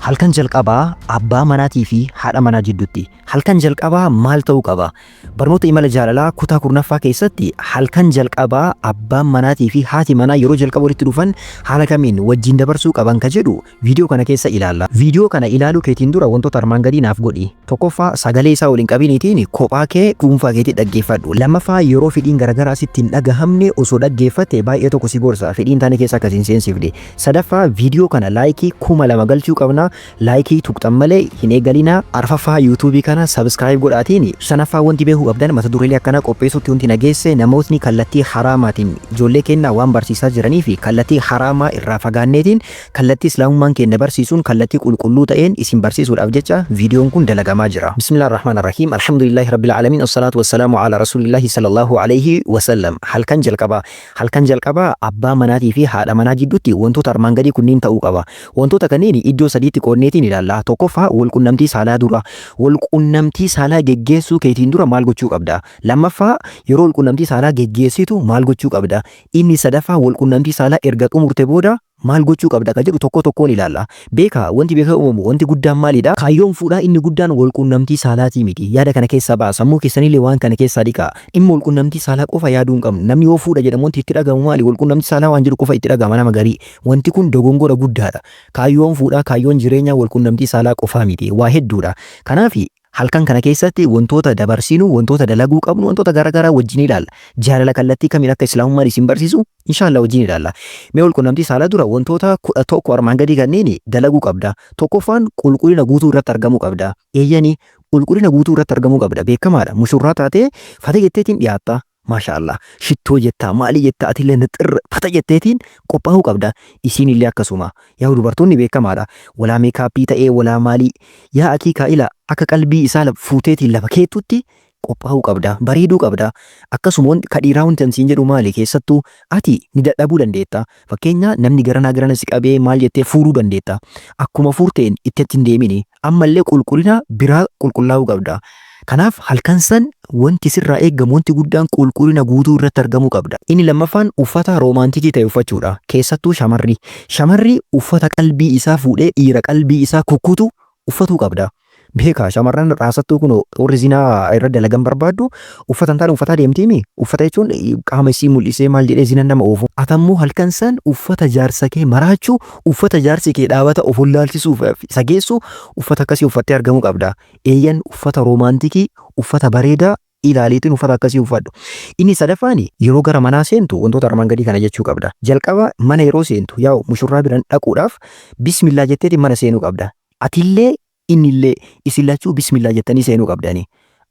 Halkan jalqabaa abbaa manaatii fi haadha manaa jidduutti. Halkan jalqabaa maal ta'uu qaba? Barnoota imala jaalalaa kutaa 10ffaa keessatti halkan jalqabaa abbaan manaatii fi haati manaa yeroo jalqaba walitti dhufan haala kamiin wajjin dabarsuu qaban ka jedhu viidiyoo kana keessa ilaalla. Viidiyoo kana ilaaluu keetiin dura wantoota armaan gadii naaf godhi. Tokkoffaa, sagalee isaa ol hin qabiniitiin kophaa kee dhuunfaa keetii dhaggeeffadhu. Lammaffaa, yeroo fedhiin garagaraa sitti hin dhagahamne osoo dhaggeeffatte baay'ee tokko si gorsa. Fedhiin taane keessa akka si hin seensifne. Sadaffaa, viidiyoo kana laayikii 2000 galchuu qabna. Laayikii tuqxan malee hin eegalinaa. Arfaffaa, yuutuubii kana subscribe godhaatiin. Shanaffaa, wanti beekuu qabdan mata dureelee akkanaa qopheessuutti wanti na geesse namootni kallattii haraamaatiin ijoollee keennaa waan barsiisaa jiranii fi kallattii haraamaa irraa fagaanneetiin Kallattii Islaamummaan keenna barsiisuun kallattii qulqulluu ta'een isin barsiisuudhaaf jecha viidiyoon kun dalagamaa jira. Bismillah ar-Rahmaan ar-Rahiim Alhamdulillaahi Rabbil Aalamiin Wassalaatu wassalaamu alaa Rasuulillaahi sallallahu alayhi wasallam. Halkan jalqabaa Halkan jalqabaa abbaa manaatii fi haadha manaa jidduutti wantoota armaan gadii kunniin ta'uu qaba. Wantoota kanniin iddoo sadiitti qoodneetiin ilaalla. Tokkoffaa, walqunnamtii saalaa dura. Walqunnamtii saalaa geggeessuu keetiin dura maal gochuu qabda? Lammaffaa, yeroo walqunnamtii saalaa geggeessitu maal gochuu qabda? Inni sadaffaa, walqunnamtii saalaa erga xumurte booda maal gochuu qabda ka jedhu tokko tokkoon ilaalla. Beekaa, wanti beekaa uumamu wanti guddaan maalidha? Kaayyoon fuudhaa inni guddaan walquunnamtii saalaatii miti. Yaada kana keessaa ba'a. Sammuu keessanillee waan kana keessaa dhiqaa. Dhimma walquunnamtii saalaa qofa yaaduu hin qabnu. Namni yoo fuudha jedhamu wanti itti dhagahamu maali? Walquunnamtii saalaa waan jedhu qofa itti dhagahama nama garii. Wanti kun dogongora guddaadha. Kaayyoon fuudhaa, kaayyoon jireenyaa walquunnamtii saalaa qofaa miti. Waa hedduudha. Kanaafi Halkan kana keessatti wantoota dabarsinu, wantoota dalaguu qabnu, wantoota garagaraa wajjin ilaalla. Jaalala kallattii kamiin akka Islaamummaan isin barsiisu inshallah wajjin ilaalla. Mee walqunnamtii saalaa dura wantoota 11 armaan gadii kanneen dalaguu qabda. Tokkoffaan, qulqullina guutuu irratti argamuu qabda. Eeyyani, qulqullina guutuu irratti argamuu qabda. Beekamaadha. Mushurraa taatee fata jetteetiin dhiyaatta. Maasha Allah. Shittoo jettaa, maalii jettaa, atillee nixirr fata jetteetiin qophaa'uu qabda. Isiin illee akkasuma. Yaa dubartoonni beekamaadha. Walaa meekaappii ta'ee walaa maalii. Yaa akii kaa'ila akka qalbii isaa fuuteetiin lafa keettutti qophaa'uu qabda. Bareeduu qabda. Akkasuma wanti ka dhiiraa wanti an siin jedhu maali, keessattuu ati ni dadhabuu dandeetta. Fakkeenya namni garanaa garana si qabee maal jettee fuuruu dandeetta. Akkuma fuurteen itti hin deemini. Ammallee qulqullina biraa qulqullaa'uu qabda. Kanaaf halkan san wanti sirraa eeggamu wanti guddaan qulqullina guutuu irratti argamuu qabda. Inni lammaffaan, uffata roomaantikii ta'e uffachuudha. Keessattuu shamarri. Shamarri uffata qalbii isaa fuudhee dhiira qalbii isaa kukkutu uffatuu qabda. Beekaa, shamarran raasattuu kun warri zinaa irra dalagan barbaaddu uffata hin taane uffataa deemtiimi. Uffata jechuun qaama isii mul'isee maal jedhee zinan nama oofu. Atammoo halkan san uffata jaarsa kee maraachu, uffata jaarsi kee dhaabata of wallaalchisuuf isa geessu uffata akkasii uffattee argamuu qabda. Eeyyan, uffata roomaantikii, uffata bareedaa ilaaliitiin uffata akkasii uffadhu. Inni sadaffaan, yeroo gara manaa seentu wantoota armaan gadii kana jechuu qabda. Jalqaba mana yeroo seentu, yaa'u mushurraa biran dhaquudhaaf bismillaa jetteetiin mana seenuu qabda. Atillee innillee isin lachuu bismillaa jettanii seenuu qabdani.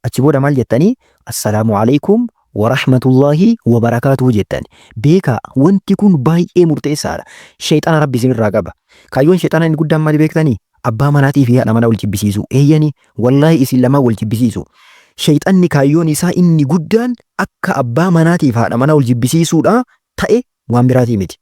Achi booda maal jettanii? Assalaamu alaikum warahmatullaahi wabarakaatuhu jettan. Beekaa, wanti kun baay'ee murteessaadha. Sheexana Rabbi isinirraa qaba. Kaayyoon sheexanaa inni guddaan maali beektanii? Abbaa manaatii fi haadha manaa wal jibbisiisuu. Eeyyani, wallaahi isin lamaan wal jibbisiisu. Sheexanni kaayyoon isaa inni guddaan akka abbaa manaatii fi haadha manaa wal jibbisiisuudha ta'e waan biraatii miti.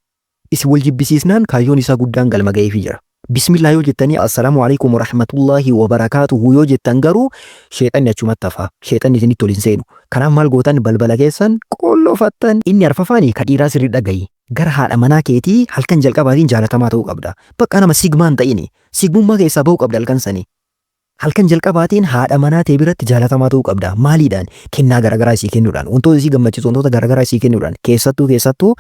Isin wal jibbisiisnaan kaayyoon isaa guddaan galma ga'eefii jira. Bismillah yoo jettanii Assalaamu alaikum warahmatullaahi wabarakaatuhu yoo jettan garuu sheexanni achumatti hafa. Sheexanni isinitti ol hin seenu. Kanaaf maal gootan? Balbala keessan qollofattan. Inni arfafaani, ka dhiiraa sirri dhagayi. Gara haadha manaa keetii halkan jalqabaatiin jaalatamaa ta'uu qabda. Bakka nama sigmaa hin ta'ini. Sigmummaa keessaa ba'uu qabda halkan sanii. Halkan jalqabaatiin haadha manaa tee biratti jaalatamaa ta'uu qabda. Maaliidhaan? Kennaa garaagaraa isii kennuudhaan, wantoota isii gammachiisu wantoota garaagaraa isii kennuudhaan, keessattuu keessattuu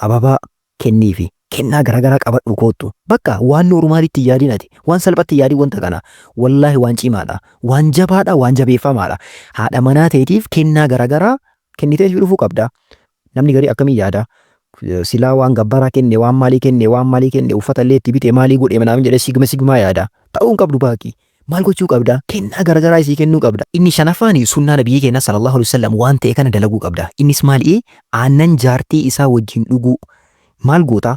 ababaa kenniifi. Kennaa garaagaraa qabadhu koottu. Bakka waan noormaalitti hin yaadin ati. Waan salphatti hin yaadin wanta kana. Wallaahi waan cimaadha. Waan jabaadha, waan jabeeffamaadha. Haadha manaa teetiif kennaa garaagaraa kenniteefii dhufuu qabda. Namni garii akkamiin yaada? Silaa waan gabbaraa kenne, waan maalii kenne, waan maalii kenne, uffata illee itti bite, maalii godhe manaamin jedhee sigma sigmaa yaada. Ta'uu hin qabdu baaqi. Maal gochuu qabda? Kennaa garagaraa isii kennuu qabda. Inni shanaffaan, sunnaa nabiyyi keenya sallallahu alaihi wasallam waan ta'e kana dalaguu qabda. Innis maali? Aannan jaartii isaa wajjin dhuguu. Maal goota?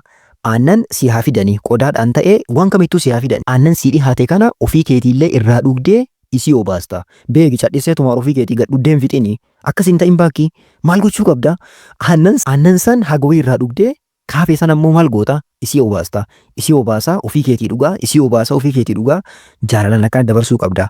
Aannan si haa fidani, qodaadhaan ta'e waan kamittuu si haa fidan. Aannan sii dhihaate kana ofii keetiillee irraa dhugdee isii obaasta. Beeki, cadhiseetumaan ofii keetii gad dhuddee hin fixini. Akkas hin ta'in baakki. Maal gochuu qabda? Aannan aannan san haga wayii irraa dhugdee kaafee sana immoo maal goota? Isii obaasta. Isii obaasaa ofii keetii dhugaa, isii obaasaa ofii keetii dhugaa, jaalalaan akkana dabarsuu qabda.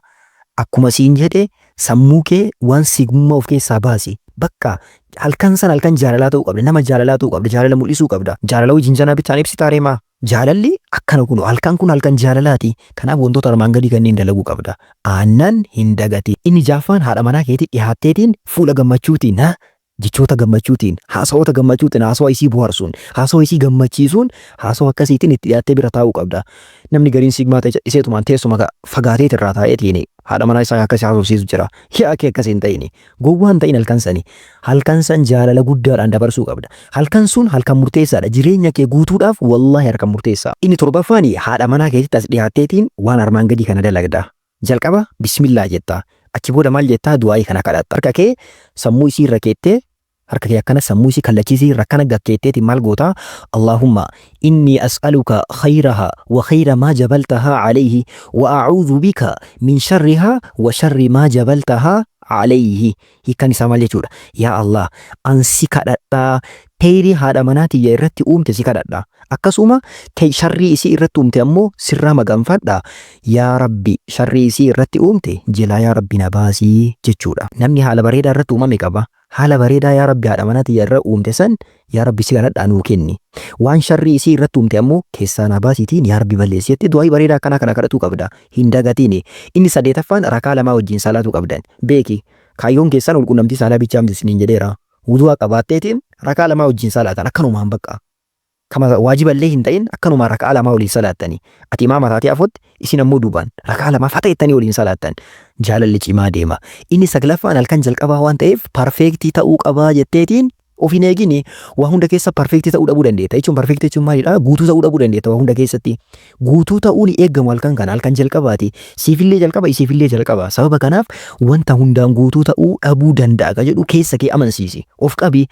Akkuma siin jedhe, sammuu kee waan sigmummaa of keessaa baasi. Bakka halkan sana halkan jaalalaa ta'uu qabda. Nama jaalalaa ta'uu qabda. Jaalala mul'isuu qabda. Jaalala wajjin janaa bichaan ibsitaa reemaa. Jaalalli akkana kunu halkan kun halkan jaalalaati. Kanaaf wantoota armaan gadii kanneen dalaguu qabda. Aannan hin dagatin. Inni jaaffaan haadha manaa keetii dhiyaatteetiin fuula gammachuutiin ha jechoota gammachuutiin haasawoota gammachuutiin haasawa isii bohaarsuun haasawa isii gammachiisuun haasawa akkasiitiin itti dhiyaattee bira taa'uu qabda. Namni gariin sigmaa ta'e calliseetumaan teessuma fagaateet irraa taa'eetiin haadha manaa isaa akkasii haasofsiisu jira. Yaa kee akkas hin ta'ini. Gowwaa hin ta'in halkan sani. Halkan san jaalala guddaadhaan dabarsuu qabda. Halkan sun halkan murteessaadha. Jireenya kee guutuudhaaf wallaahi halkan murteessaa. Inni torbaffaan haadha manaa keetitti as dhiyaatteetiin waan armaan gadii kana dalagda. Jalqaba bismillah jetta. Achi booda maal jettaa du'aa'ii kana kadhatta. Harka kee sammuu isii irra keettee harka kee akkana sammuu isii kallachii isii irra akkana gakkeetteetiin maal goota? Allahumma inni as'aluka khayraha wa khayra maa jabaltahaa alayhi wa a'uudhu bika min sharrihaa wa sharri maa jabaltahaa alayhi. Hiikkaan isaa maal jechuudha? Yaa Allah, an si kadhadha, kheyrii haadha manaa tiyya irratti uumte si kadhadha. Akkasuma sharrii isii irratti uumte ammoo sirraa maganfadha. Yaa Rabbi, sharrii isii irratti uumte jelaa yaa Rabbi na baasi jechuudha. Namni haala bareedaa irratti uumame qaba. Haala bareedaa yaa Rabbi haadha manaa tiyya irra uumte san yaa Rabbi si kadhadhaa nuu kenni. Waan sharrii isii irratti uumte ammoo keessaa naa baasiitiin yaa Rabbi balleessi jettee du'aa'ii bareedaa akkanaa kana kadhatuu qabda. Hin dagatini. Inni saddeetaffaan rakaa lamaa wajjin salaatuu qabdan. Beeki, kaayyoon keessan walqunnamtii saalaa bichaa miti isiniin jedheera. Wudu'a qabaatteetiin rakaa lamaa wajjin salaatan akkanumaan bakka. Kama waajiballee hin ta'in akkanumaan rakaa lamaa waliin salaattani. Ati imaama taatee afotti isin ammoo duubaan rakaa lamaa fata jettanii waliin salaattan. Jaalalli cimaa deema. Inni saglaffaan halkan jalqabaa waan ta'eef parfeektii ta'uu qabaa jetteetiin of hin eegini. Waa hunda keessa parfeektii ta'uu dhabuu dandeetta. Jechuun parfeektii jechuun maalidha? Guutuu ta'uu dhabuu dandeetta waa hunda keessatti. Guutuu ta'uun eegamu halkan kana halkan jalqabaati. Siifillee jalqaba isiifillee jalqaba. Sababa kanaaf wanta hundaan guutuu ta'uu dhabuu danda'a ka jedhu keessa kee amansiisi. Of qabi.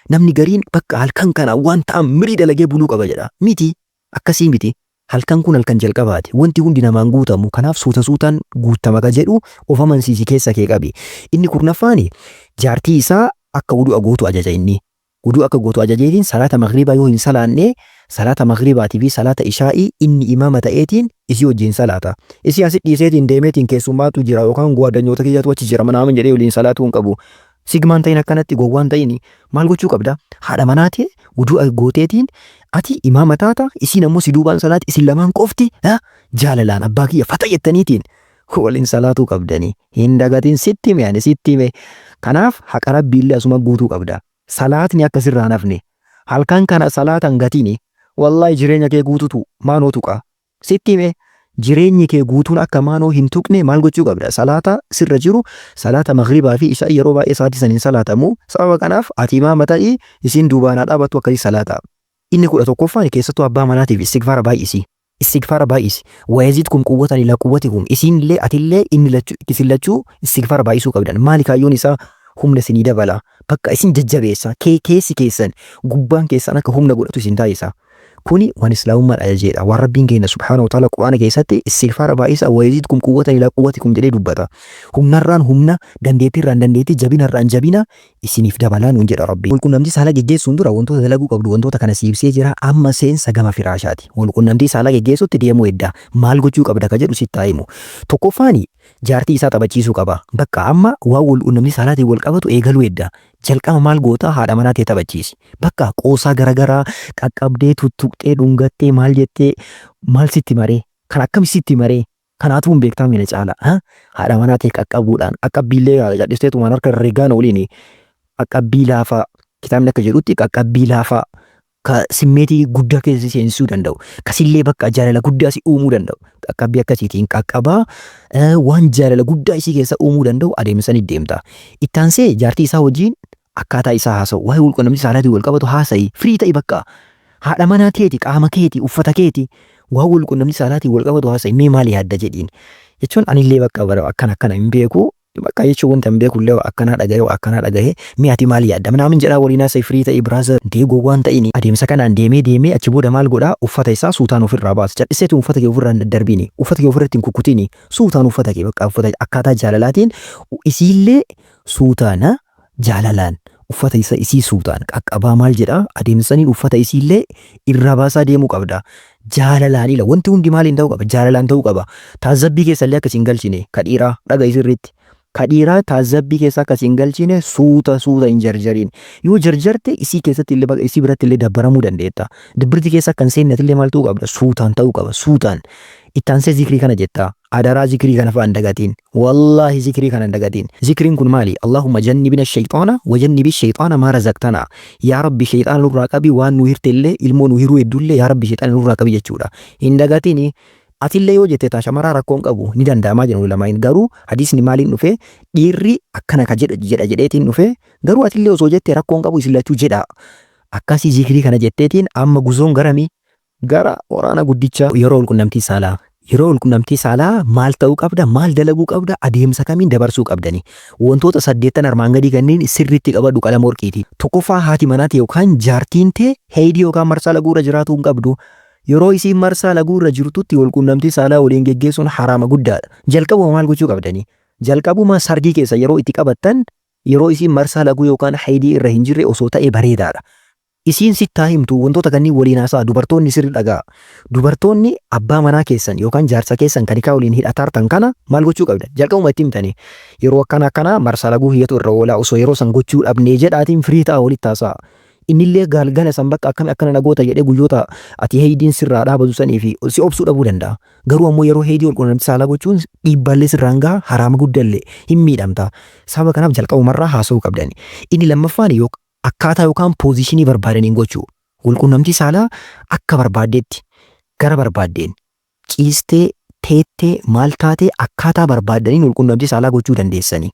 Namni gariin bakka halkan kana waan ta'an mirii dalagee buluu qaba jedha. Miti. Akkasii miti. Halkan kun halkan jalqabaati. Wanti hundi namaan guutamu. Kanaaf suuta suutaan guutama ka jedhu of amansiisi keessa kee qabi. Inni kurnaffaani jaartii isaa akka wudu'a gootu ajaja inni. Wudu'a akka gootu ajajeetiin salaata maghribaa yoo hin salaanne salaata maghribaatii fi salaata ishaa'ii inni imaama ta'eetiin isii wajjin salaata. Isii asi dhiiseetiin deemeetiin keessummaatu jira yookaan guwaaddanyoota kiyyatu achi jira manaamin jedhee waliin salaatuu hin qabu. Sigmaan ta'in akkanatti gowwaan ta'in maal gochuu qabda? Haadha manaa tee wudu'a gooteetiin ati imaama taata isiin ammoo si duubaan salaati isin lamaan qofti jaalalaan abbaa kiyya fata jettaniitiin waliin salaatuu qabdanii. Hin dagatin sitti hime ani sitti hime. Kanaaf haqa Rabbiillee asuma guutuu qabda. Salaatni akka sirraa hin hafne. Halkan kana salaatan gatini. Wallaahi jireenya kee guututu maanoo tuqa. Sitti hime jireenyi kee guutuun akka maanoo hin tuqne maal gochuu qabda? Salaata sirra jiru salaata maghribaa fi ishaa yeroo baay'ee sa'aatii san hin salaatamu. Sababa kanaaf ati imaama ta'i isiin duubaan haa dhaabattu akkasii salaata. Inni 11ffaan keessattuu abbaa manaatiif istigfaara baay'isi. Istigfaara baay'isi. Wayazidkum quwwatan ila quwwatikum. Isiinillee atillee inni lachuu isin lachuu istigfaara baay'isuu qabdan. Maali kaayyoon isaa? Humna isinii dabala. Bakka isin jajjabeessa. Kee keessi keessan gubbaan keessan akka humna godhatu isin taasisa. Kuni waan Islaamummaan ajajeedha. Waan Rabbiin keenya subhaanahu wa ta'aala Qur'aana keessatti istigfaara baay'isaa wayazidkum quwwatan ilaa quwwatikum jedhee dubbata. Humnarraan humna, dandeettiirraan dandeettii, jabinarraan jabina isiniif dabalaa nuun jedha Rabbiin. Walqunnamtii saalaa geggeessuun dura wantoota dalaguu qabdu wantoota kana sii ibsee jira. Amma seensa gama firaashaati. Walqunnamtii saalaa geggeessutti deemuu edda. Maal gochuu qabda ka jedhu sitti haa himu. Tokkoffaani jaartii isaa taphachiisuu qaba. Bakka amma waan walqunnamtii saalaatiin wal qabatu eegaluu edda. Jalqaba maal goota haadha manaa tee taphachiisi. Bakka qoosaa garagaraa qaqqabdee tuttuqxee dhungattee maal jettee maal sitti maree kan akkami sitti maree kanaatuu hin beektaa mina caala. Haadha manaa tee qaqqabuudhaan qaqqabbiillee callisteetumaan harka herregaan oliin qaqqabbii laafaa kitaabni akka jedhutti qaqqabbii laafaa ka simmeetii guddaa keessa si seensisuu danda'u, ka sillee bakka jaalala guddaa si uumuu danda'u, qaqqabbii akkasiitiin qaqqabaa waan jaalala guddaa isii keessa uumuu danda'u adeemsanii deemta. Itti aansee jaartii isaa wajjin akkaataa isaa haasa'u, waa'ee walqunnamtii saalaatiin wal qabatu haasa'i, firii ta'i bakka. Haadha manaa keeti, qaama keeti, uffata keeti, waan walqunnamtii saalaatiin wal qabatu haasa'i, mee maal yaadda jedhiin. Jechuun anillee bakka bara akkana akkana hin beeku. Bakka jechuun wanta hin beekullee waa akkanaa dhagahe waa akkanaa dhagahe mee ati maal yaadda minaamin jedhaa waliin haasa'e firii ta'ii brother dee gowwaan ta'ini adeemsa kanaan deemee deemee achi booda maal godhaa uffata isaa suutaan ofirraa baasa calliseetu uffata kee ofirraa hin daddarbiini uffata kee ofirratti hin kukkutini suutaan uffata kee bakka uffata akkaataa jaalalaatiin isiillee suutaan jaalalaan uffata isa isii suutaan qaqqabaa maal jedhaa adeemsaniin uffata isiillee irraa baasaa deemuu qabda. Jaalalaan ila wanti hundi maaliin ta'uu qaba? Jaalalaan ta'uu qaba. Taazzabbii keessa illee akka isin galchine ka dhiiraa dhaga'i sirriitti. Ka dhiiraa taazzabbii keessa akka si hin galchine suuta suuta hin jarjariin. Yoo jarjarte isii keessatti illee isii biratti illee dabbaramuu dandeetta. Dibbirti keessa akka hin seenne atillee maal ta'uu qabda? Suutaan ta'uu qaba. Suutaan. Itti aansee zikrii kana jetta. Adaraa zikrii kana fa'a hin dagatiin. Wallaahi zikrii kana hin dagatiin. Zikriin kun maali? Allahumma jannibina shayxaana wa jannibi shayxaana maa razaqtana. Yaa Rabbi, shayxaana nurraa qabi, waan nu hirte illee, ilmoo nu hiruu heddullee, yaa Rabbi, shayxaana nurraa qabi jechuudha. Hin dagatini. Atillee yoo jette taa shamaraa rakkoo hin qabu, ni danda'amaa jedhu ulamaa'in. Garuu hadiisni maaliin dhufe? Dhiirri akkana ka jedhu jedha jedheetiin dhufe. Garuu atillee osoo jette rakkoo hin qabu, isin lachuu jedhaa. Akkasii zikrii kana jetteetiin amma guzoon garami? Gara waraana guddicha yeroo walqunnamtii saalaa. Yeroo walqunnamtii saalaa maal ta'uu qabda? Maal dalaguu qabda? Adeemsa kamiin dabarsuu qabdani? Wantoota saddeettan armaan gadii kanneen sirriitti qabadhu qalama warqiitiin. Tokkoffaa, haati manaa tee yookaan jaartiin tee heeydii yookaan marsaa laguu irra jiraatuu hin qabdu. Yeroo isiin marsaa laguu irra jirtutti walqunnamtii saalaa waliin geggeessuun haraama guddaadha. Jalqabuma maal gochuu qabdani? Jalqabuma sargii keessa yeroo itti qabattan yeroo isiin marsaa laguu yookaan heeydii irra hin jirre osoo ta'ee bareedaadha. Isiin sitti haa himtu, wantoota kanneen waliin haasa'a. Dubartoonni sirri dhaga'a. Dubartoonni, abbaa manaa keessan yookaan jaarsa keessan kan nikaa waliin hidhataartan kana maal gochuu qabdan? Jalqabuma itti himtanii, yeroo akkana akkanaa marsaa laguu kiyyatu irra oolaa, osoo yeroo san gochuu dhabnee jedhaatiin firii ta'a, walitti haasa'a. Innillee galgala san bakka akkami akkana na goota jedhee guyyoota ati heeydiin sirraa dhaabatu sanii fi si obsuu dhabuu danda'a. Garuu ammoo yeroo heeydii walqunnamtii saalaa gochuun dhiibbaallee sirraan gaha, haraama guddallee, hin miidhamta. Sababa kanaaf jalqabumarraa haasa'uu qabdani. Inni lammaffaan yoo akkaataa yookaan poozishinii barbaadaniin gochuu. Walqunnamtii saalaa akka barbaaddetti, gara barbaaddeen, ciistee, teettee, maal taatee, akkaataa barbaaddaniin walqunnamtii saalaa gochuu dandeessani.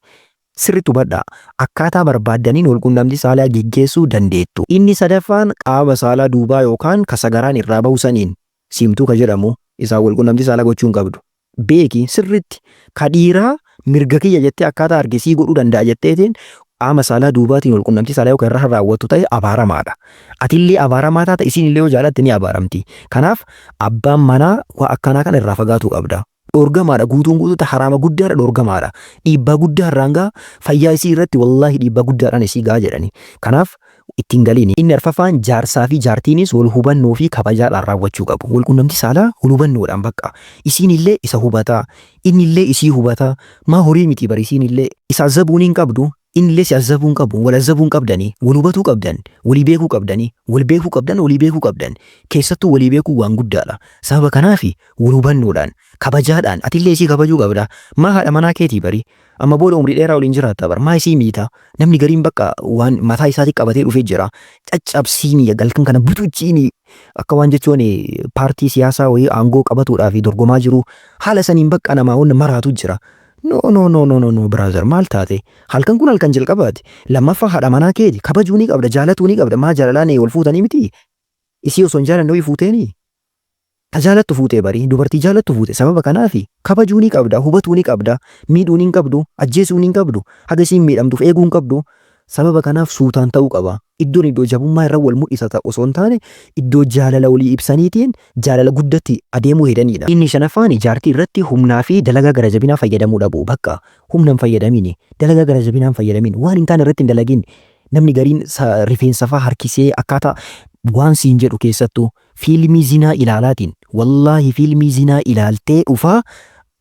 Sirriitti hubadhaa. Akkaataa barbaaddaniin walqunnamtii saalaa geggeessuu dandeettu. Inni sadaffaan qaama saalaa duubaa yookaan ka sagaraan irraa bahu saniin, siimtuu ka jedhamu, isaan walqunnamtii saalaa gochuu hin qabdu. Beeki sirriitti, ka dhiiraa mirga kiyya jettee akkaataa arge sii godhuu danda'a jetteetiin qaama saalaa duubaatiin walqunnamtii saalaa yoo kan irra raawwattu ta'e abaaramaadha. Atillee abaaramaa taata, isiin illee yoo jaalatte ni abaaramti. Kanaaf abbaan manaa waa akkanaa kana irraa fagaatuu qabda. Dhoorgamaadha, guutuun guutuutti haraama guddaadha, dhoorgamaadha. Dhiibbaa guddaa irraan gaha, fayyaa isii irratti wallaahi dhiibbaa guddaadhaan isii gaha jedhani. Kanaaf itti hin galiini. Inni arfaffaan jaarsaa fi jaartiinis wal hubannoo fi kabajaadhaan raawwachuu qabu. Wal qunnamtii saalaa wal hubannoodhaan bakka. Isiin illee isa hubataa, inni illee isii hubataa. Maa horii miti bar, isiin illee. Isa azzabuun hin qabdu, inni illee si azzabuu hin qabu. Wal azzabuu hin qabdani. Wal hubatuu qabdan, walii beekuu qabdani. Wal beekuu qabdan, walii beekuu qabdan. Keessattuu walii beekuun waan guddaadha. Sababa kanaafi wal hubannoodhaan, kabajaadhaan, atillee isii kabajuu qabda. Maa haadha manaa keetii bari. Amma booda umrii dheeraa waliin jiraatta bar. Maa isii miita? Namni gariin bakka waan mataa isaatii qabatee dhufee jira. Caccabsiini, galkan kana butuchiini, akka waan jechuun paartii siyaasaa wayii aangoo qabatuudhaaf dorgomaa jiru. Haala saniin bakka namaa wanna maraatu jira. No, no, no, no, no, no, brother, maal taate? Halkan kun halkan jalqabaati. Lammaffaa haadha manaa keeti. Kabajuu ni qabda, jaalatuu ni qabda. Maa jaalalaan wal fuutanii miti? Isii osoo hin jaalanne wayii fuuteeni? Ta jaalattu fuutee bari, dubartii jaalattu fuute. Sababa kanaafi kabajuu ni qabda, hubatuu ni qabda, miidhuun hin qabdu, ajjeesuun hin qabdu, haga isiin miidhamtuuf eeguu hin qabdu. Sababa kanaaf suutaan ta'uu qaba. Iddoon iddoo jabummaa irra wal mul'isa ta'u osoo hin taane iddoo jaalala walii ibsaniitiin jaalala guddatti adeemuu hedaniidha. Inni shanaffaan jaartii irratti humnaa fi dalagaa gara jabinaa fayyadamuu dhabuu. Bakka humna hin fayyadamini, dalagaa gara jabinaa hin fayyadamin, waan hin taane irratti hin dalagin. Namni gariin rifeensa faa harkisee akkaataa waan siin jedhu, keessattuu fiilmii zinaa ilaalaatiin, wallaahi fiilmii zinaa ilaaltee dhufaa,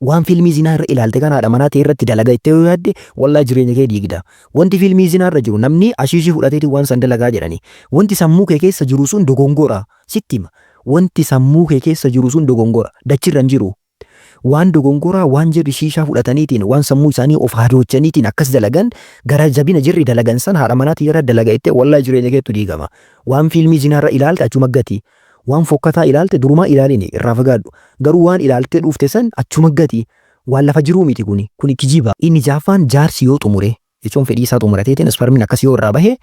waan fiilmii zinaa irra ilaalte kana haadha manaa ta'e irratti dalaga ittee yoo yaadde, wallaahi jireenya kee diigda. Wanti fiilmii zinaa irra jiru namni ashiishii fudhateetiin waan san dalagaa jedhani. Wanti sammuu kee keessa jiru sun dogongora, sitti hima. Wanti sammuu kee keessa jiru sun dogongora, dachirra hin jiru. Waan dogongoraa, waan jirri shiishaa fudhataniitiin, waan sammuu isaanii of hadoochaniitiin akkas dalagan, gara jabina jirri dalagan san haadha manaatii irra dalaga ittee, wallaahi jireenya keettu diigama. Waan fiilmii zinaa irra ilaalte achuma gati. Waan fokkataa ilaalte durumaa ilaalini, irraa fagaadhu. Garuu waan ilaaltee dhufte san achuma gati. Waan lafa jiruu miti kuni. Kuni kijiba. Inni jaaffaan jaarsi yoo xumure, jechuun fedhii isaa xumurateetiin isparmiin akkas yoo irraa bahe,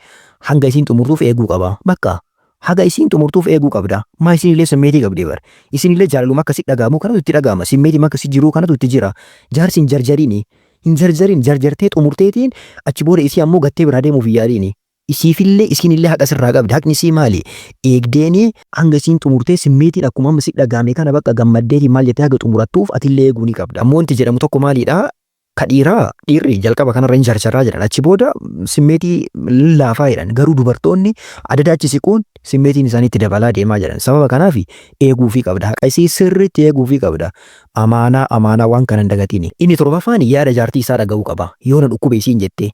hanga isiin xumurtuuf eeguu qaba. Bakka. Haga isiin xumurtuuf eeguu qabda. Maa isiin illee simmeetii qabdi bar. Isiin illee jaalaluma akka si dhaga'amu kanatu itti dhaga'ama. Simmeetii akka si jiruu kanatu itti jira. Jaarsi hin jarjariini. Hin jarjarin, jarjartee xumurteetiin achi booda isii ammoo gattee biraa deemuuf hin yaaliini. Isiifillee isiin illee haqa sirraa qabdi. Haqni isii maali? Eegdeeni hanga isiin xumurtee simmeetiin akkuma amma si dhaga'ame kana bakka gammaddeetiin maal jettee haga xumurattuuf atillee eeguu ni qabda. Ammoo wanti jedhamu tokko maalidha? Ka dhiiraa dhiirri jalqaba kanarra hin charcharaa jedhan achi booda simmeetii laafaa jedhan garuu dubartoonni adada achi siquun simmeetiin isaanii itti dabalaa deemaa jedhan sababa kanaaf eeguufii qabda haqa isii sirriitti eeguufii qabda amaanaa amaanaa waan kana hin dagatini. Inni torbaffaan yaada jaartii isaa dhaga'uu qaba yoo na dhukkube isiin jette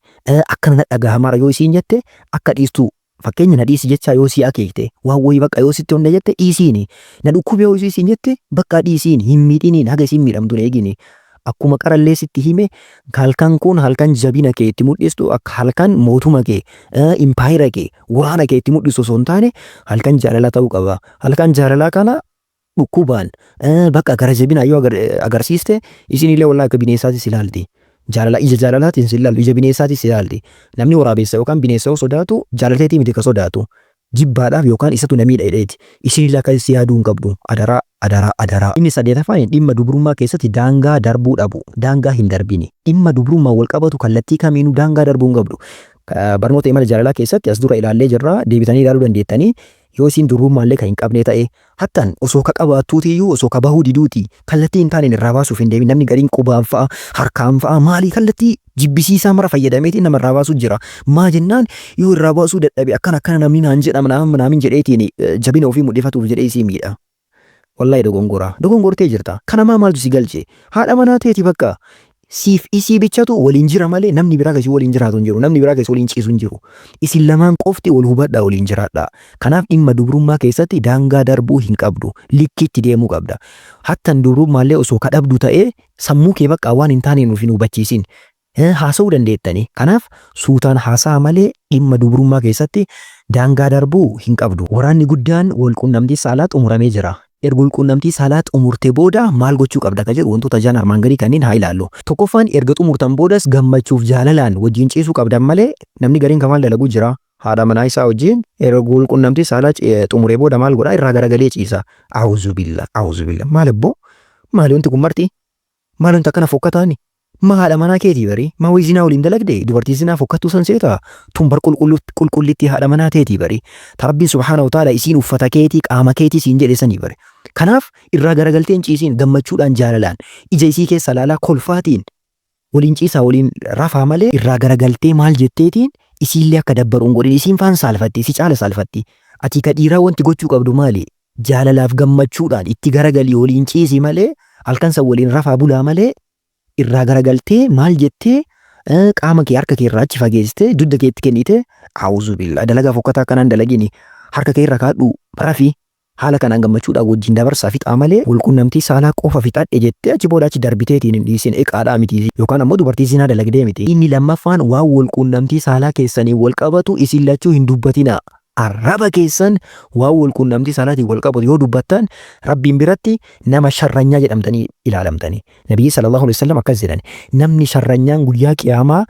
akkana na dhagahamaara yoo isiin jette akka dhiistuu Fakkeenya na dhiisi jechaa yoo sii akeekte, waan wayii bakka yoo sitti onne jette dhiisiini. Na dhukkube yoo isii siin jette bakka dhiisiini hin miidhiniin haga isiin miidhamtu hin eegini. Akkuma qarallee sitti hime halkan kun halkan jabina kee itti mudhistu akka halkan mootuma kee impaayira kee waraana kee itti mudhistu osoo hin taane halkan jaalalaa ta'uu qaba. Halkan jaalalaa kana dhukkubaan bakka gara jabinaa yoo agarsiiste isinillee wallahi akka bineensaatti si ilaalti. Jaalala ija jaalalaatiin si ilaaltu ija bineensaatti si ilaalti. Namni waraabessa yookaan bineensa yoo sodaatu jaalateetii miti ka sodaatu. Jibbaadhaaf yookaan isatu na miidha jedheeti. Isinillee akka si yaaduu hin qabdu. Adaraa adaraa adaraa. Inni saddeetaffaan dhimma dubrummaa keessatti daangaa darbuu dhabu. Daangaa hin darbini. Dhimma dubrummaan wal qabatu kallattii kamiinuu daangaa darbuu hin qabdu. Barnoota imala jaalalaa keessatti as dura ilaallee jirra. Deebitanii ilaaluu dandeettanii. Yoo isiin durbummaallee ka hin qabnee ta'e, hattan osoo ka qabaattuutiiyyuu osoo ka bahuu diduutii, kallattii hin taaneen irraa baasuuf hin deemin. Namni gariin qubaan fa'a, harkaan fa'a, maalii kallattii jibbisiisaa mara fayyadameetiin nama irraa baasuu jira. Maa jennaan yoo irraa baasuu dadhabe akkana akkana namni naan jedha manaamin manaamin jedheetiin jabina ofii mudhifatuuf jedhee isii miidha. Wallahi dogongora. Dogongortee jirta. Kana maa maaltu si galche? Haadha manaa teeti bakka. Siif isii bichatu waliin jira malee namni biraa ka isin waliin jiraatu hin jiru. Namni biraa ka isin waliin ciisu hin jiru. Isin lamaan qofti wal hubadhaa waliin jiraadhaa. Kanaaf dhimma dubrummaa keessatti daangaa darbuu hin qabdu. Likkiitti deemuu qabda. Hattan dubrummaallee osoo ka dhabdu ta'ee sammuu kee bakka waan hin taaneen of hin hubachiisin. Haasa'uu dandeettani. Kanaaf suutaan haasa'a malee dhimma dubrummaa keessatti daangaa darbuu hin qabdu. Waraanni guddaan wal-quunnamtii saalaa xumuramee jira. Erga wal-quunnamtii saalaa xumurte booda maal gochuu qabda ka jedhu wantoota ja'an armaan gadii kanneen haa ilaallu. Tokkoffaan erga xumurtan boodas gammachuuf jaalalaan wajjin ciisuu qabdan malee namni gariin ka maal dalagu jira. Haadha manaa isaa wajjin erga wal-quunnamtii saalaa xumuree booda maal godha irraa garagalee ciisa. A'uuzubillah a'uuzubillah maal abboo maali wanti kun marti? Maal wanti akkana fokkataani? Ma haadha manaa keetii bari? Ma way zinaa waliin dalagde? Dubartii zinaa fokkattuu san seetaa? Tun bar qulqullittii haadha manaa teetii bari. Ta Rabbiin subhaanahu wa ta'aala isiin uffata keetii qaama keetii siin jedhe sanii bari. Kanaaf irraa garagaltee hin ciisiin gammachuudhaan jaalalaan ija isii keessa laalaa kolfaatiin waliin ciisaa waliin rafaa malee irraa garagaltee maal jetteetiin isiillee akka dabbaru hin godhin isiin faan saalfatti si caala saalfatti. Ati ka dhiiraa wanti gochuu qabdu maali? Jaalalaaf gammachuudhaan itti garagalii waliin ciisi malee halkan san waliin rafaa bulaa malee irraa garagaltee maal jettee qaama kee harka kee irraa achi fageessitee dugda keetti kennite a'uuzubillah dalagaa fokkataa akkanaa hin dalagini harka kee irra kaadhu rafi haala kanaan gammachuudhaan wajjin dabarsaa fixaa malee walqunnamtii saalaa qofa fixadhe jettee achi booda achi darbiteetiin hin dhiisin iqaadhaa miti yookaan ammoo dubartii zinaa dalagdee miti. Inni lammaffaan waan walqunnamtii saalaa keessaniin wal qabatu isin lachuu hin dubbatinaa. Arraba keessan waan walqunnamtii saalaatiin wal qabatu yoo dubbattan Rabbiin biratti nama sharranyaa jedhamtanii ilaalamtani. Nabiyyi sallallahu alaihi wasallam akkas jedhan namni sharranyaan guyyaa qiyaamaa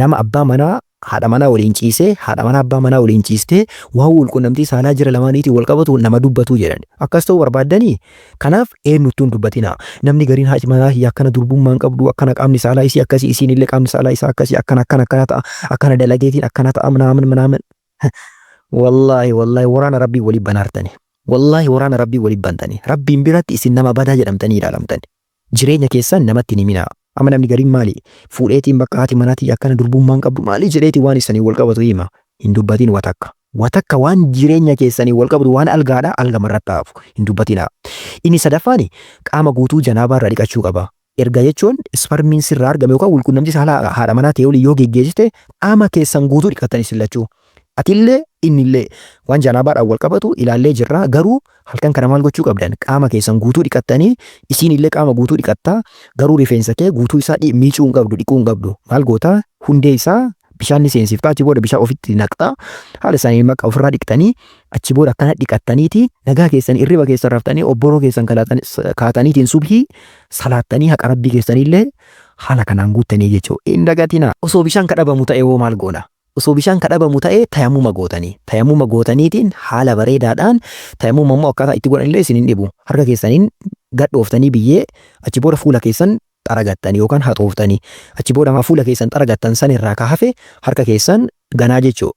nama abbaa manaa haadha manaa waliin ciisee haadha manaa abbaa manaa waliin ciistee waan walqunnamtii saalaa jira lamaaniitiin wal qabatu nama dubbatu jedhan. Akkas ta'uu barbaaddanii? Kanaaf eenyuttuu hin dubbatinaa. Namni gariin haati manaa kiyya akkana durbummaa hin qabdu akkana qaamni saalaa isii akkasii isiin illee qaamni saalaa isaa akkasii akkana akkana akkana ta'a akkana dalageetiin akkana ta'a minaamin minaamin. Wallaahi wallaahi waraana rabbii wali banaartani. Wallaahi waraana rabbii wali bantani. Rabbiin biratti isin nama badaa jedhamtanii ilaalamtan. Jireenya keessan namatti hin himinaa. Amma namni gariin maali? Fuudheetiin bakka haati manaa tiyya akkana durbummaa hin qabdu maali jedheetiin waan isanii wal qabatu hima. Hin dubbatin wa takka. Wa takka waan jireenya keessanii wal qabatu waan algaadha algama irratti hafu. Hin dubbatinaa. Inni sadaffaani qaama guutuu janaabaa irraa dhiqachuu qaba. Erga jechuun isparmiin sirraa argame yookaan walqunnamtii saalaa haadha manaa tee waliin yoo geggeessite qaama keessan guutuu dhiqattan isin lachuu. Atillee innillee waan janaabaadhaan wal qabatu ilaallee jirra garuu halkan kana maal gochuu qabdan qaama keessan guutuu dhiqattanii isiin illee qaama guutuu dhiqatta garuu rifeensa kee guutuu isaa miicuu hin qabdu dhiquu hin qabdu maal goota hundee isaa bishaan ni seensifta achi booda bishaan ofitti naqxa haala isaanii maqa ofirraa dhiqxanii achi booda akkana dhiqattaniiti nagaa keessan irriba keessan raftanii obboroo keessan kaataniitiin subhii salaattanii haqa rabbii keessaniillee haala kanaan guuttanii jechuudha. Hin dagatinaa. Osoo bishaan kadhabamu ta'e hoo maal goona? Osoo bishaan kadhabamu ta'e tayamuma gootanii. Tayamuma gootaniitiin haala bareedaadhaan tayamuma immoo akkaataa itti godhan illee isin hin dhibu. Harka keessaniin gad dhooftanii biyyee achi booda fuula keessan xaragattan yookaan haxooftanii achi booda maa fuula keessan xaragattan san irraa ka hafe harka keessan ganaa jechuu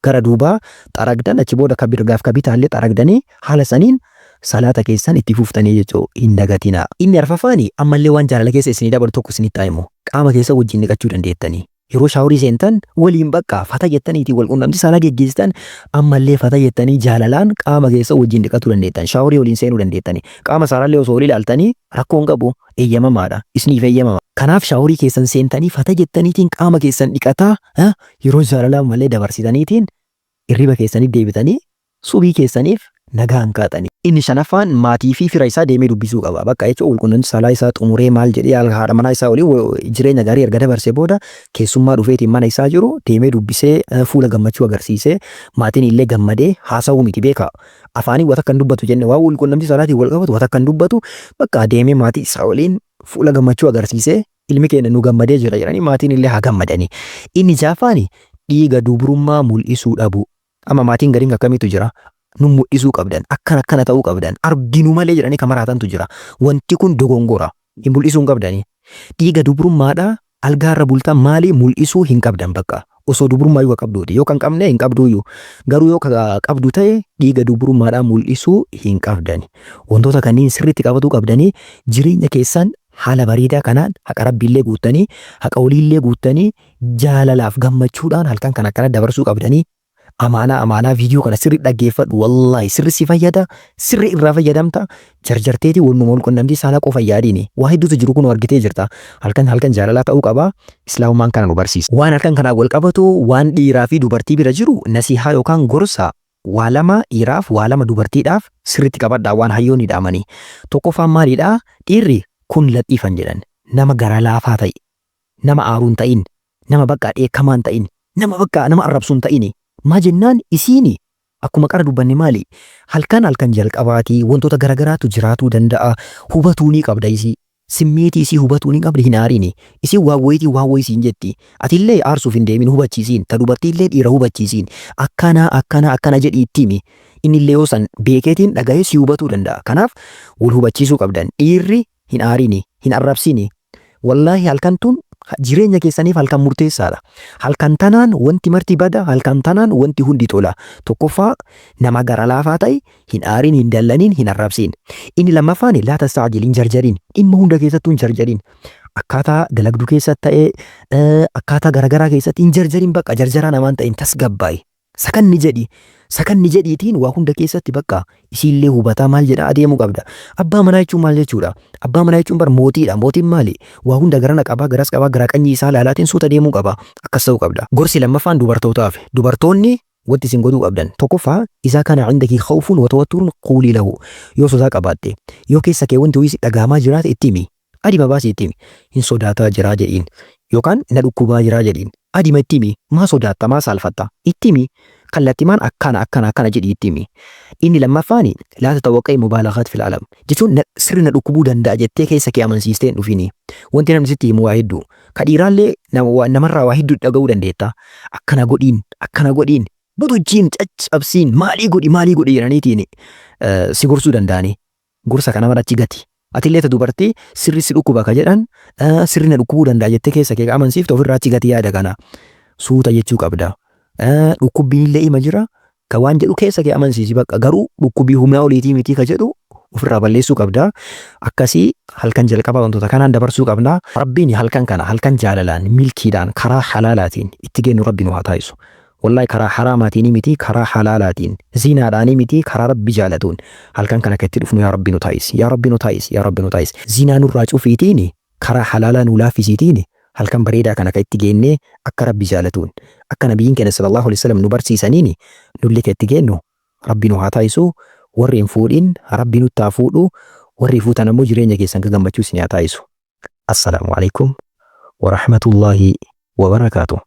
gara duubaa xaragdan achi booda ka mirgaaf ka bitaallee xaragdanii haala saniin salaata keessan itti fuftanii jechuu hin dagatinaa. Inni arfaffaani ammallee waan jaalala keessa isinii dabalu tokko isinitti haa himu. Qaama keessa wajjin dhiqachuu dandeettanii. Yeroo shaaworii seentan waliin bakka fata jettaniitii wal quunnamtii saalaa geggeessitan, ammallee fata jettanii jaalalaan qaama keessa wajjin dhiqatuu dandeettan. Shaaworii waliin seenuu dandeettanii. Qaama saalaallee osoo wal ilaaltanii rakkoo hin qabu, eeyyamamaadha. Isiniif eeyyamama. Kanaaf shaaworii keessan seentanii fata jettaniitiin qaama keessan dhiqataa yeroo jaalalaa malee dabarsitaniitiin irriba keessanii deebitanii subii keessaniif nagaan kaatanii. Inni shanaffaan maatii fi fira isaa deemee dubbisuu qaba. Bakka jechuun walqunnamtii saalaa isaa xumuree maal jedhee haadha manaa isaa waliin jireenya gaarii erga dabarsee booda keessummaa dhufeetiin mana isaa jiru deemee dubbisee, fuula gammachuu agarsiisee, maatiin illee gammadee haasa'uu miti beekaa. Afaanii wata kan dubbatu jenne waan walqunnamtii saalaatiin wal qabatu wata kan dubbatu, bakka deemee maatii isaa waliin fuula gammachuu agarsiisee, ilmi keenya nu gammadee jira jedhanii maatiin illee haa gammadanii. Inni ja'affaan dhiiga dubrummaa mul'isuu dhabuu. Amma maatiin gariin akkamiitu jira? Nu mul'isuu qabdan, akkana akkana ta'uu qabdan, arginu malee jedhanii kan maraatantu jira. Wanti kun dogongora. Hin mul'isuu hin qabdanii. Dhiiga dubrummaadhaa algaarra bultan maalii mul'isuu hin qabdan bakka. Osoo dubrummaa yoo qabduuti. Yoo kan qabne hin qabduuyyuu. Garuu yoo qabdu ta'e dhiiga dubrummaadhaa mul'isuu hin qabdani. Wantoota kanneen sirriitti qabatuu qabdanii, jireenya keessan haala bareedaa kanaan haqa Rabbiillee guuttanii, haqa waliillee guuttanii, jaalalaaf gammachuudhaan halkan kana akkana dabarsuu qabdanii. Amaanaa, amaanaa, viidiyoo kana sirri dhaggeeffadhu. Wallaahi sirri si fayyada, sirri irraa fayyadamta. Jarjarteetii walnuma wal qunnamtii saalaa qofa yaadiini. Waa hedduutu jiru, kun argitee jirta. Halkan halkan jaalalaa ta'uu qaba. Islaamummaan kana nu barsiisa. Waan halkan kanaan wal qabatu, waan dhiiraa fi dubartii bira jiru, nasihaa yookaan gorsa waa lama dhiiraaf, waa lama dubartiidhaaf sirriitti qabadhaa, waan hayyoonni dhaamanii. Tokkoffaan maalidha? Dhiirri kun laxiifan jedhan, nama gara laafaa ta'e, nama aaruu hin ta'in, nama bakka dheekkamaa hin ta'in, nama bakka nama arrabsu hin ta'ini. Maa jennaan, isiini akkuma qara dubbanne maali, halkan halkan jalqabaatii wantoota garagaraatu jiraatuu danda'a. Hubatuu ni qabda, isii simmeetii isii hubatuu ni qabda. Hin aarini. Isiin waan wayitii waan wayii siin jetti, atillee aarsuuf hin deemin, hubachiisiin. Ta dubartiillee dhiira hubachiisiin, akkana akkana akkana jedhii itti himi. Innillee yoo san beekeetiin dhagahee si hubatuu danda'a. Kanaaf wal hubachiisuu qabdan. Dhiirri hin aarini, hin arrabsini. Wallaahi halkan tun jireenya keessaniif halkan murteessaadha. Halkan tanaan wanti marti bada, halkan tanaan wanti hundi tola. Tokkoffaa, nama gara laafaa ta'e, hin aarin, hin dallanin, hin arrabsin. Inni lammaffaan laa tastaajil, hin jarjarin. Dhimma hunda keessattuu hin jarjarin. Akkaataa dalagduu keessatti ta'ee, akkaataa garagaraa keessatti hin jarjarin. Bakka jarjaraa namaan ta'in, tasgabbaa'i. Sakanni jedhi. Sakanni jedhiitiin waa hunda keessatti bakka isiillee hubataa maal jedha adeemuu qabda. Abbaa manaa jechuun maal jechuudha? Abbaa manaa jechuun bar mootiidha. Mootiin maali? Waa hunda garana qabaa, garas qabaa, garaa qanyii isaa laalaatiin suuta deemuu qaba. Akkas ta'uu qabda. Gorsi lammaffaan dubartootaaf. Dubartoonni wanti isin godhuu qabdan. Tokkoffaa, إذا كان عندك خوف وتوتر قولي له. Yoo sodaa qabaatte, yoo keessa kee wanti wayii dhagaamaa jiraate, itti himi. Adima baasii itti himi. Hin sodaataa jiraa jedhiin. Yookaan na dhukkubaa jiraa jedhiin. Adima itti himi. Maa sodaatta? Maa saalfatta? Itti himi. Kallattimaan akkana akkana akkana jedhii itti himi. Inni lammaffaani لا تتوقعي مبالغات في الألم. Jechuun sirri na dhukkubuu danda'a jettee keessa kee amansiistee hin dhufini. Wanti namni sitti himu waa hedduu. Ka dhiiraallee namarraa waa hedduu dhaga'uu dandeetta. Akkana godhiin, akkana godhiin, butuchiin, caccabsiin, maalii godhi, maalii godhi jedhaniitiin si gorsuu danda'anii. Gorsa kana mara achi gati. Atillee ta dubartii sirri si dhukkuba ka jedhan, sirri na dhukkubuu danda'a jettee keessa kee amansiifte ofirraa achi gati yaada kana. Suuta jechuu qabda. Dhukkubbiin illee ima jira. Ka waan jedhu keessa kee amansiisi, bakka garuu dhukkubii humnaa oliitii miti ka jedhu ofirraa balleessuu qabda. Akkasii halkan jalqabaa wantoota kanaan dabarsuu qabna. Rabbiin halkan kana halkan jaalalaan, milkiidhaan, karaa halaalaatiin itti geenyu Rabbi nu haa taasisu. Wallahi karaa haraamaatiin miti, karaa halaalaatiin, zinaadhaanii miti, karaa Rabbi jaalatuun halkan kana akka itti dhufnu yaa Rabbi nu taasisi. Yaa Rabbi nu taasisi. Yaa Rabbi nu taasisi. Zinaa nurraa cufiitiin, karaa halaalaa nu laaffisiitiin, halkan bareedaa kana akka itti geennee akka Rabbi jaalatuun, akka nabiyyiin keenya صلى الله عليه وسلم nu barsiisaniin nullee akka itti geennu Rabbi nu haa taasisu. Warri hin fuudhin Rabbi nutti haa fuudhu. Warri fuutan ammoo jireenya keessan ka gammachuu isin haa taasisu. السلام عليكم ورحمة الله وبركاته.